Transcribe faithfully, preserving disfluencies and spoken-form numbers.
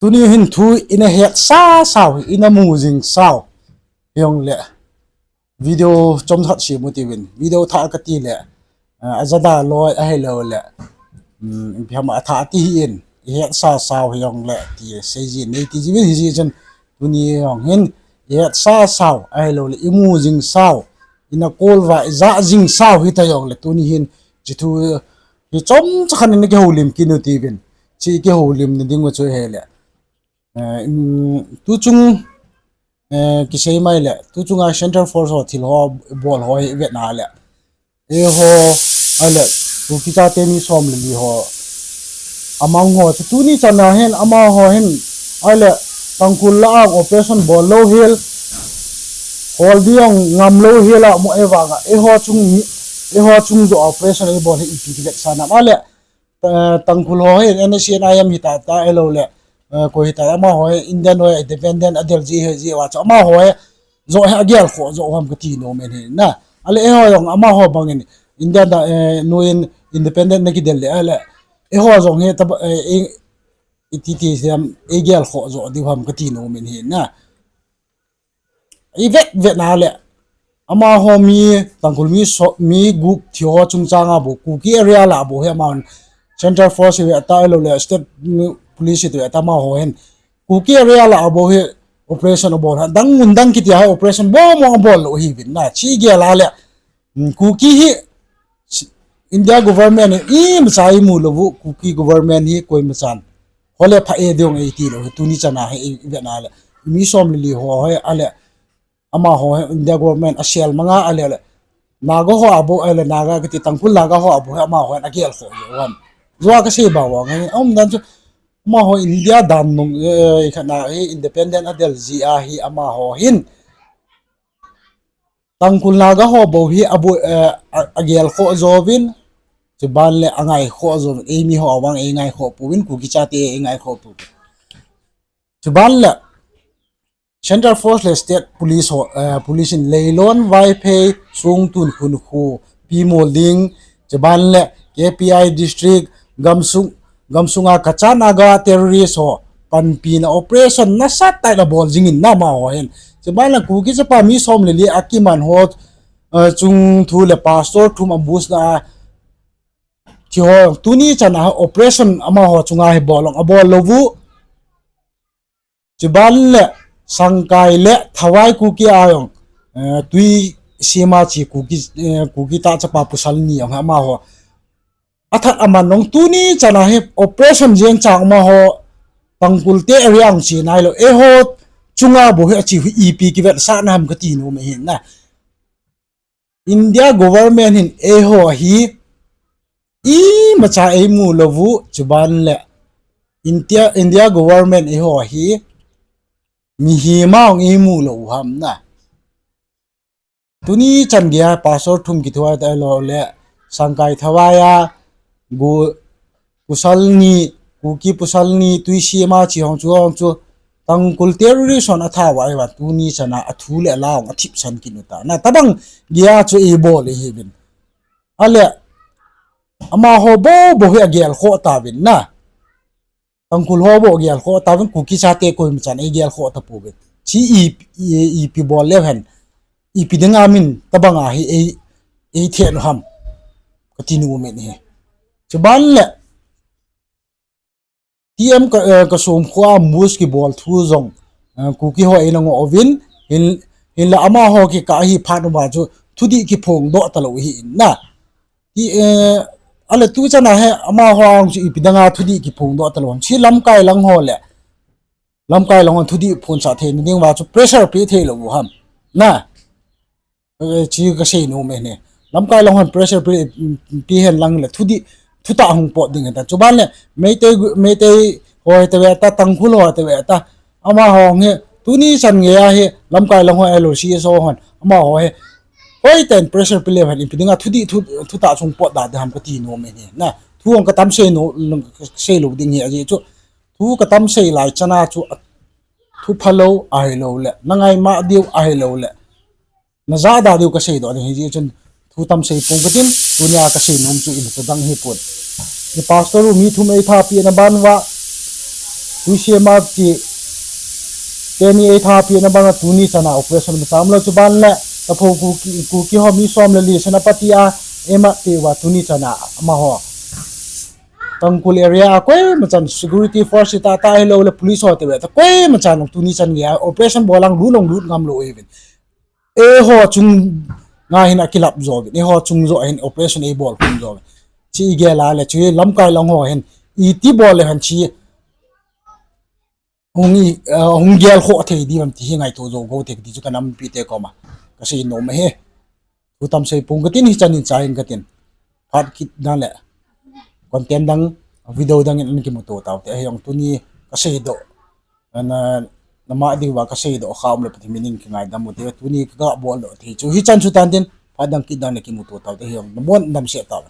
Tuni hin thu ina het sasau, ina mu jing sau. Hijongle video chomkhat sem u tivin. Video thah kati le, ah, ajada loi ahilouleh, um, ipi ham athah ti hi in, ihet sasau hijongle ti seiji nei ti jiuvin, hijeh chun tuni jong hin ihet sasau ahilouleh imu jing sau, ina kolva ija jing sau hita jongle tuni hin hiche thu hi chomcha khat ina kihoulim kit u tivin. Hiche kihoulimna ding u chu hile, eh, um, tuchung, eh, kisei mai le, tuchunga Central Force ho thil ho bol ho hi vetna le, eiho, ahile, Kuki chate mi som le li ho, amang ho chu tuni chana hin, amaho hin, ahile, Tangkhul lah a operation bol lou hel, hol ding ngam lou hel a mo e vanga, eiho chung mi, eiho chung joh operation eibol hi ipi kivetsah nam ahile, eh, Tangkhul ho hin N S C N I M hita ta ahilouleh, eh, koi hita amaho hi Indian ho independent adel ji hi ji uva chu amaho hi joh hi agel khoh joh u ham kati nom in hi na. Ahile eiho jong amaho bangin Indian da, eh, noiyin independent na kidel le ahile eiho jong hi taba, eh, iti ti siam eigel khoh joh diu ham kati nom in hi na. Ivet vetna le, amaho mi, Tangkhul mi so, mi gup thi ho chungchanga bou, Kuki area lah a bou hi amahon Central Force hi veta ahilouleh State Police hi veta amaho hin Kuki area lah a bou hi operation abol ha, dang mun dang kiti a hi operation bou mo abol lou hiuvin na, hiche gel a le, Kuki hi India government hi imacha imu lou u, Kuki government hi koimachan hole pha e ding eiti lou hi, tuni chana hi ivetna le, mi som le li ho hi ahile, amaho hi India government asel manga ahile, Naga ho a bou ahile, Naga kiti Tangkhul Naga ho a bou hi amaho hin agel khoh joh u ham. Joh a kasei bang vang hi, aumdan chu, amaho India dan nung, eh, khatna hi independent adel ji a hi amaho hin Tangkhul Naga ho bou hi abu, eh, a, agel khoh jouvin, chuban le angai khoh jouvin, eimi ho vang eingai khoh pouvin, Kuki chate eingai khoh pouvin. Chuban le Central Force le State Police ho, eh, Police in Leilon, Vaiphei, Songtun, Khunkhu, Pimol ding, chuban le K P I District, gamsung, gamsunga Kacha Naga terrorist ho panpina operation nasatah in abol jing in na amaho hin. Chuban le Kuki chapa mi som le li akiman ho, eh, chung thu le pastor thum ambush na a thi ho tuni chana operation amaho chunga hi bol jong abol lou u. Chuban le Sangkai le Thawai Kuki a jong, eh, tui sema chi Kuki, eh, Kuki tah chapa pasal ni jong amaho athat aman jong tuni chana hi operation jeng chang amaho Tangkhul te area jong chi nailou, eiho chunga bou hi achi hi ipi kivetsahna ham kati nom e hin na. India government hin eiho hi imacha eimu lou u, chuban le India, India government eiho hi mihem a jong eimu lou u ham na. Tuni chan geiya pastor thum kithuai ta lou le Sangkai Thawai a gu, pasal ni, Kuki pasal ni tui sema chi ho chu, ho chu Tangkhul terrorist hon atha uva, tuni chana athu le ala jong athipsan kit u ta na, tobang geiya chu eibol e hiuvin. Ahile amaho bou bou hi agel khoh tauvin na. Tangkhul ho bou agel khoh tauvin, Kuki chate koimachan eigel khoh tapouvin. Hiche i, i, ipi bol leu hen, ipi dinga min tobanga hi ei, eithet u ham kati nom in hi. Chuban le T M ka, eh, Kasomkhu a ambush kibol thu jong, eh, Kuki ho eina ngoh uvin, hin, hinla amaho kikah hi phat uva chu thudih kiphongdoh talou hi in na. Ti, eh, ahile tu chana hi amaho a jong chu ipi dinga thudih kiphongdoh talou ham. Hiche lamkai lang ho le, lamkai lang hon thudih phonsah theina ding uva chu pressure pe theilou u ham na. Eh, hiche kasei nom e ne. Lamkai lang hon pressure pe, pe hen lang le thudih, thutah hung pot ding hen ta. Chuban le Meitei, Meitei ho hita veta, Tangkhul ho hita veta, amaho hi tuni chan geiya hi lamkai lang ho L O C S O hon amaho hi hoitah in pressure pe leu hen ipi dinga thudih, thu, thutah chung pot da ding ham kati nom e ne na. Thu jong katam sei nom, sei lou ding hi ajeh chu, thu katam sei lai chana chu thu phalou ahilouleh nangaima diu ahilouleh najahda diu kaseidoh ding hijeh chun thu tam sei pong katin, tunia kasei nom chu imacha dang hipon. I pastor u mi thum eithat peh na ban uva, Tuisema ti, teni eithapi na banga tuni chana operation ma chamlou chu ban le, Taphou Kuki, Kuki ho mi som le li Senapati a, ema tiuva tuni chana amaho Tangkhul area a koima chan security force ta ta hilou le police ho te ve ta koima chan tuni chan gei a operation bol lang lut long lut ngam lou uvin. Eiho chung nga hin akilap jo uvin. Eiho chung jo hin operation eibol khum jo uvin. Chi igel a le chu lamkai lang ho hin iti bol le han chi hung i, uh, hung gel kho thei di bam ti hi ngaito jo go thei ti chu kanam pi te koma. Kasei nom e. Thu tam sei pung katin hichan in chain katin. Phat kit dan le content dang, video dang in an kimuto tau te. Hijong tuni kasei doh. Ana, nama diuva kasei doh kha um le Pathen min in kingaidam u te. Tuni ka bol doh thei chu hichan chu tan tin. Phat dang kit dan le kimuto tau te. Hijong namon nam se tau.